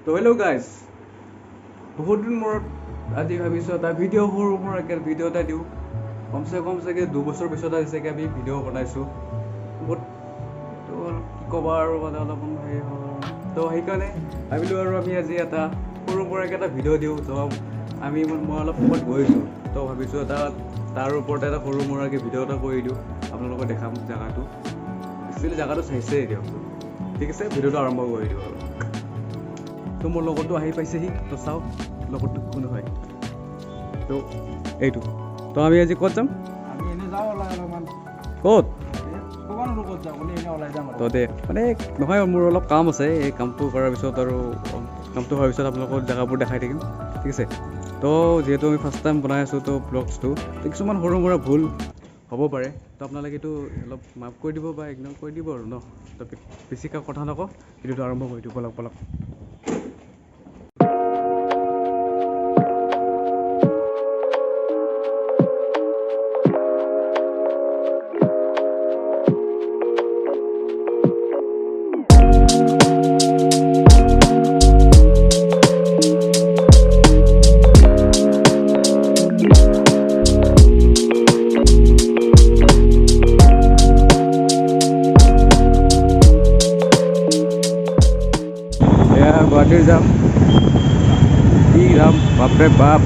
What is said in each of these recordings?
তো hello' guys, বহুত দিন মূৰত আজি ভাবিছোঁ এটা ভিডিঅ', সৰু সুৰাকৈ ভিডিঅ' এটা দিওঁ। কমচে কম চাগে 2 বছৰ পিছত আজি চাগে আমি ভিডিঅ' বনাইছোঁ। বহুত তো কি ক'বা আৰু, মানে অলপমান হেৰি হ'ল আৰু। তো সেইকাৰণে ভাবিলোঁ আৰু আমি আজি এটা সৰু সুৰাকৈ এটা ভিডিঅ' দিওঁ। তো মই অলপ ক'ৰবাত গৈছোঁ, তো ভাবিছোঁ এটা তাৰ ওপৰতে এটা সৰু সুৰাকৈ ভিডিঅ' এটা কৰি দিওঁ, আপোনালোকক দেখাম জেগাটো। একচুৱেলি জেগাটো চাইছেই দিয়ক। ঠিক আছে, ভিডিঅ'টো আৰম্ভ কৰি দিওঁ আৰু। তো মোৰ লগৰটো আহি পাইছেহি, তো চাওক লগৰটো কোন হয়। তো এইটো। তো আমি আজি ক'ত যাম? আমি এনে যাওঁ ওলাই অলপমান। ক'ত? ক'ব নোৱাৰোঁ ক'ত যাওঁ বুলি, এনে ওলাই যাম আৰু। তো দে, মানে নহয়, মোৰ অলপ কাম আছে। এই কামটো কৰাৰ পিছত আৰু কামটো হোৱাৰ পিছত আপোনালোকক জেগাবোৰ দেখাই থাকিম, ঠিক আছে? তো যিহেতু আমি ফাৰ্ষ্ট টাইম বনাই আছোঁ, তো ব্লগছটো তো কিছুমান সৰু সুৰা ভুল হ'ব পাৰে, তো আপোনালোকে এইটো অলপ মাফ কৰি দিব বা ইগন'ৰ কৰি দিব আৰু ন। তো বেছিকৈ কথা নকওঁ, ভিডিঅ'টো আৰম্ভ কৰি দিওঁ, ব'লক ব'লক। এয়া গুৱাহাটীৰ যাম, কি যাম, বাপৰে বাপ।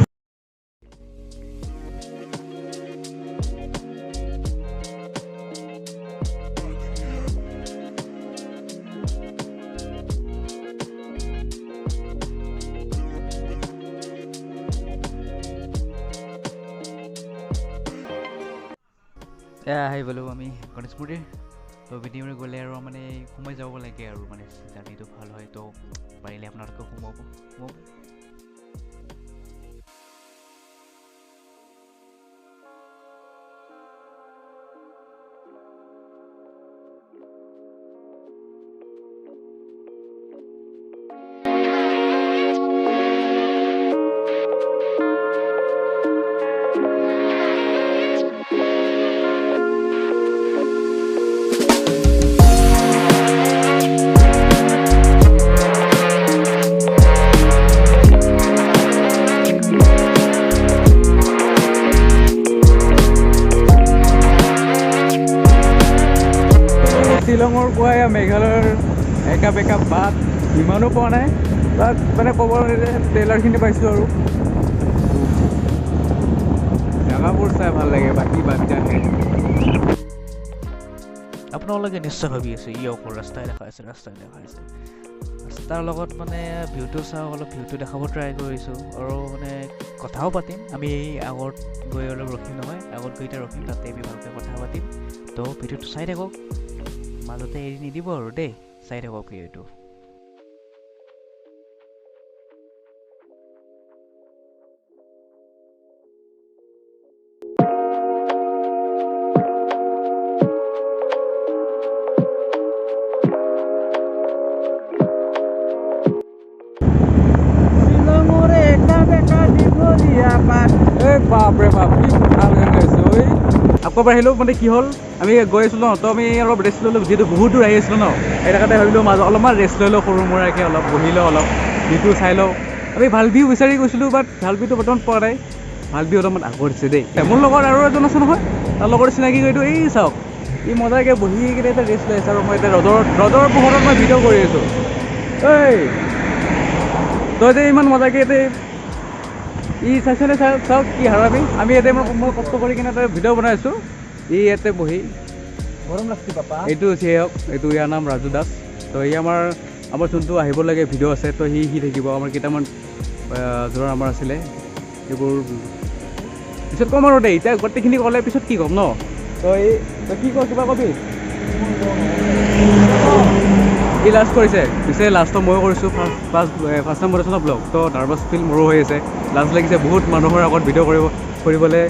এয়া আহি গ'লোঁ আমি গণেশগুৰিৰ। তো বেটিমুৰি গ'লে আৰু মানে সোমাই যাব লাগে আৰু মানে জাৰ্ণিটো ভাল হয়। তো পাৰিলে আপোনালোকেও সোমাব সোমাব। শ্বিলঙৰ পৰা এয়া মেঘালয়ৰ একা বেকা বাট ইমানো পোৱা নাই, তাত মানে ক'ব গ'লে ট্ৰেইলাৰখিনি পাইছোঁ আৰু জেগাবোৰ চাই ভাল লাগে, বাকী বাদ যাহে। আপোনালোকে নিশ্চয় ভাবি আছে, ই অকল ৰাস্তাই দেখাই আছে, ৰাস্তাই দেখাই আছে। ৰাস্তাৰ লগত মানে ভিউটো চাওঁ, অলপ ভিউটো দেখাব ট্ৰাই কৰিছোঁ আৰু মানে কথাও পাতিম। আমি এই আগত গৈ অলপ ৰখিম নহয়, আগত গৈ এতিয়া ৰখিম, তাতে আমি ভালকৈ কথা পাতিম। তো ভিডিঅ'টো চাই থাকক, মাজতে এৰি নিদিব আৰু দেই, চাই থাকক ভিডিঅ'টো। শ্বিলঙৰে একা বেকা দীঘলীয়া বাট। এই বাপৰে বাপ, কি ভাল গান গাইছে ঐ। আকৌ এবাৰ আহিলোঁ, মানে কি হ'ল, আমি গৈ আছিলোঁ ন, তো আমি অলপ ৰেষ্ট ল'লোঁ, যিহেতু বহুত দূৰ আহি আছিলোঁ ন, সেই কাৰণে ভাবিলোঁ মাজত অলপমান ৰেষ্ট লৈ লওঁ, সৰু সুৰাকৈ অলপ বহি লওঁ, অলপ ভিউটো চাই লওঁ। আমি ভাল ভিউ বিচাৰি গৈছিলোঁ, বাট ভাল ভিউটো বৰ্তমান পোৱা নাই। ভাল ভিউ অলপমান আগত আছে দেই। মোৰ লগত আৰু এজন আছে নহয়, তাৰ লগত চিনাকি কৰি দিওঁ। এই চাওক, ই মজাকৈ বহি কিনে এতিয়া ৰেষ্ট লৈ আছে আৰু মই এতিয়া ৰ'দৰ পোহৰত মই ভিডিঅ' কৰি আছোঁ। ঐ তই যে ইমান মজাকৈ এতিয়া ই চাইছেনে? চাওক চাওক, কি হাৰামি। আমি ইয়াতে মই কষ্ট কৰি কিনে এটা ভিডিঅ' বনাই আছোঁ, ই ইয়াতে বহি গৰম লাগছে পাপা। এইটো যিয়ে হওক, এইটো ইয়াৰ নাম ৰাজু দাস। তো ই আমাৰ যোনটো আহিব লাগে ভিডিঅ' আছে, তো সি থাকিব। আমাৰ কেইটামান ধৰ আমাৰ আছিলে, সেইবোৰ পিছত ক'ম আৰু দেই। এতিয়া গোটেইখিনি ক'লে পিছত কি ক'ম ন। তো এই তই কি ক, কিবা কবি? ই লাষ্ট কৰিছে, পিছে লাষ্টত ময়ো কৰিছোঁ। ফাৰ্ষ্ট টাইম বনাইছোঁ ন ব্লগ, তো নাৰ্ভাছ ফিল মোৰো হৈ আছে, লাজ লাগিছে বহুত। মানুহৰ আগত ভিডিঅ' কৰিবলৈ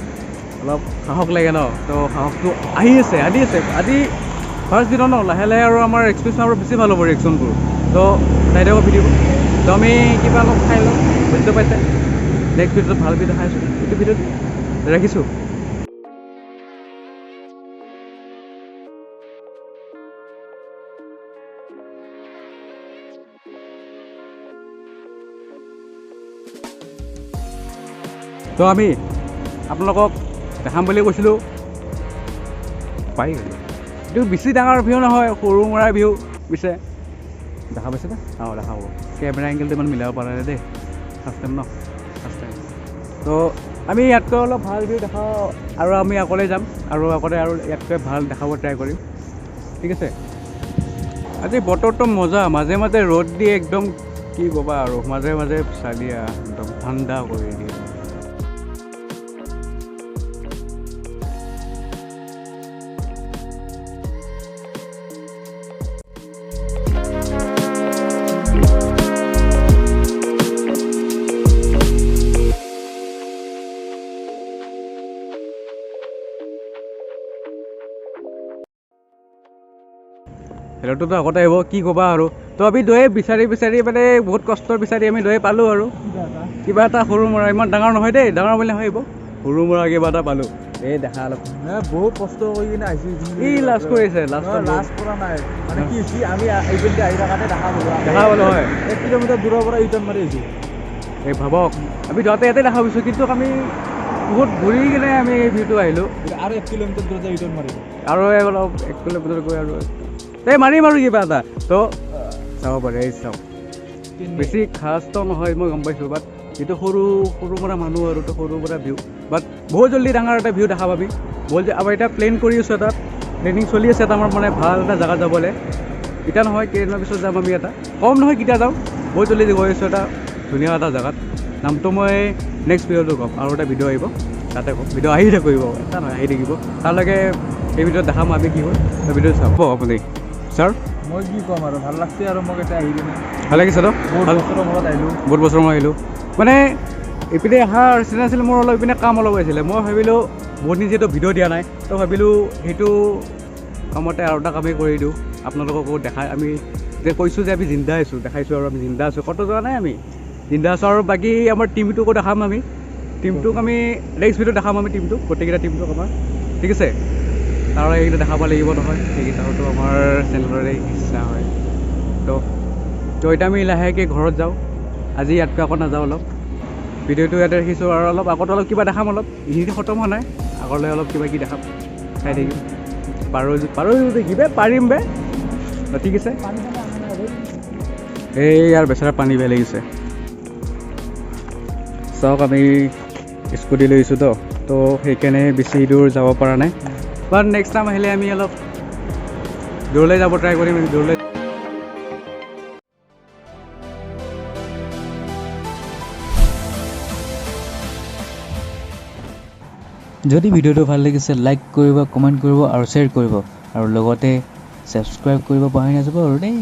অলপ সাহস লাগে ন, তো সাহসটো আহি আছে, আহি আছে। আজি ফাৰ্ষ্ট দিনত ন, লাহে লাহে আৰু আমাৰ এক্সপিৰিয়েঞ্চ আৰু বেছি ভাল হ'ব, ৰিয়েকশ্যনবোৰ। তো চাই থাকক ভিডিঅ'বোৰ। তো আমি কিবা অলপ খাই লওঁ, বুজিটো পাইছে। নেক্সট ভিডিঅ'ত ভাল ভিডিঅ' খাই আছোঁ, এইটো ভিডিঅ'ত ৰাখিছোঁ। তো আমি আপোনালোকক দেখাম বুলি কৈছিলোঁ, পাই গ'লোঁ। এইটো বেছি ডাঙৰ ভিউ নহয়, সৰু মৰা ভিউ। পিছে দেখা পাইছেনে? অঁ, দেখা পাব। কেমেৰা এংগেলটো ইমান মিলাব পৰা নাই দেই, ফাৰ্ষ্ট টাইম ন, ফাৰ্ষ্ট টাইম। তো আমি ইয়াতকৈ অলপ ভাল ভিউ দেখাওঁ আৰু আমি আগলৈ যাম আৰু আগতে আৰু ইয়াতকৈ ভাল দেখাব ট্ৰাই কৰিম, ঠিক আছে। আজি বতৰটো মজা, মাজে মাজে ৰ'দ দিয়ে একদম কি ক'বা আৰু, মাজে মাজে চালিয়া একদম ঠাণ্ডা কৰি দিয়ে। সেইটোতো আগতে আহিব, কি ক'বা আৰু। তো আমি দৈ বিচাৰি বিচাৰি মানে বহুত কষ্ট বিচাৰি আমি দৈ পালোঁ আৰু কিবা এটা সৰু মৰা, ইমান ডাঙৰ নহয় দেই, ডাঙৰ বুলি নাভাবিব, সৰু মৰা কিবা এটা পালোঁ। এই দেখা অলপ বহুত কষ্ট কৰি কিনে আহিছোঁ। ই লাজ কৰিছে, লাজ লাজ কৰা নাই, মানে কি হৈছে আমি এইপিনে আহি থাকোঁতে দেখা পালোঁ, দেখা পালোঁ হয়। 1 কিলোমিটাৰ দূৰৰ পৰা ইউটাৰ্ণ মাৰি আহিছোঁ। এই ভাবক, আমি যাওঁতে ইয়াতে দেখা পাইছোঁ, কিন্তু আমি বহুত ঘূৰি কিনে আমি এই ভিউটো আহিলোঁ। আৰু 1 কিলোমিটাৰ দূৰতে ইউটাৰ্ণ মাৰিলোঁ আৰু অলপ 1 কিলোমিটাৰ গৈ আৰু এই মাৰিম আৰু কিবা এটা। তো চাব পাৰে, এই চাওক, বেছি খাচটো নহয় মই গম পাইছোঁ, বাট যিটো সৰু সৰু পৰা মানুহ আৰু তো সৰু পৰা ভিউ, বাট বহুত জল্দি ডাঙৰ এটা ভিউ দেখা পাবি। বহুত আমাৰ এতিয়া প্লেন কৰি আছোঁ, এটা প্লেনিং চলি আছে এটা আমাৰ মানে ভাল এটা জেগাত যাবলৈ। এতিয়া নহয়, কেইদিনমান পিছত যাম আমি, এটা কম নহয় কেতিয়া যাওঁ, বহুত জল্দি গৈ আছোঁ এটা ধুনীয়া এটা জেগাত। নামটো মই নেক্সট ভিডিঅ'টো ক'ম, আৰু এটা ভিডিঅ' আহিব তাতে ক'ম, ভিডিঅ' আহি থাকিব, এটা নহয় আহি থাকিব। তালৈকে এই ভিডিঅ'ত দেখাম আমি কি হ'ল, ভিডিঅ' চাব আপুনি। ছাৰ মই কি ক'ম আৰু, ভাল লাগছে আৰু মোক এতিয়া আহি কিনে ভাল লাগিছে ন? বহুত বছৰৰ মূৰত আহিলোঁ, বহুত বছৰৰ মূৰত আহিলোঁ। মানে এইপিনে অহাৰ চিন্তা আছিল মোৰ, অলপ এইপিনে কাম অলপ আছিলে, মই ভাবিলোঁ বহুত দিন যিহেতু ভিডিঅ' দিয়া নাই, তো ভাবিলোঁ সেইটো কামতে আৰু এটা কামেই কৰি দিওঁ, আপোনালোককো দেখাই আমি যে কৈছোঁ যে আমি জিন্দা আছোঁ, দেখাইছোঁ আৰু আমি জিন্দা আছোঁ, ক'তো যোৱা নাই, আমি জিন্দা আছোঁ। আৰু বাকী আমাৰ টীমটোকো দেখাম আমি, টীমটোক আমি নেক্সট ভিডিঅ' দেখাম আমি টীমটোক, গোটেইকেইটা টীমটোক আমাৰ, ঠিক আছে। আৰু এইকেইটা দেখাব লাগিব নহয়, সেইকেইটাওতো আমাৰ চেনেলৰে ইচ্ছা হয়। তো তো এতিয়া আমি লাহেকৈ ঘৰত যাওঁ, আজি ইয়াতকৈ আকৌ নাযাওঁ, অলপ ভিডিঅ'টো ইয়াতে ৰাখিছোঁ আৰু অলপ আগত অলপ কিবা দেখাম, অলপ এইখিনি খতম হোৱা নাই, আগলৈ অলপ কিবা কিবি দেখাম, চাই থাকিম। পাৰোঁ পাৰোঁ কিবা পাৰিম বে, ঠিক আছে। এই ইয়াৰ বেচেৰা পানী বেয়া লাগিছে। চাওক আমি স্কুটি লৈছোঁ তো, তো সেইকাৰণে বেছি দূৰ যাব পৰা নাই, বাট নেক্সট টাইম আহিলে আমি অলপ দূৰলৈ যাব ট্ৰাই কৰিম, দূৰলৈ। যদি ভিডিঅ'টো ভাল লাগিছে লাইক কৰিব, কমেণ্ট কৰিব আৰু শ্বেয়াৰ কৰিব, আৰু লগতে ছাবস্ক্ৰাইব কৰিব পাহৰি নাযাব আৰু দেই।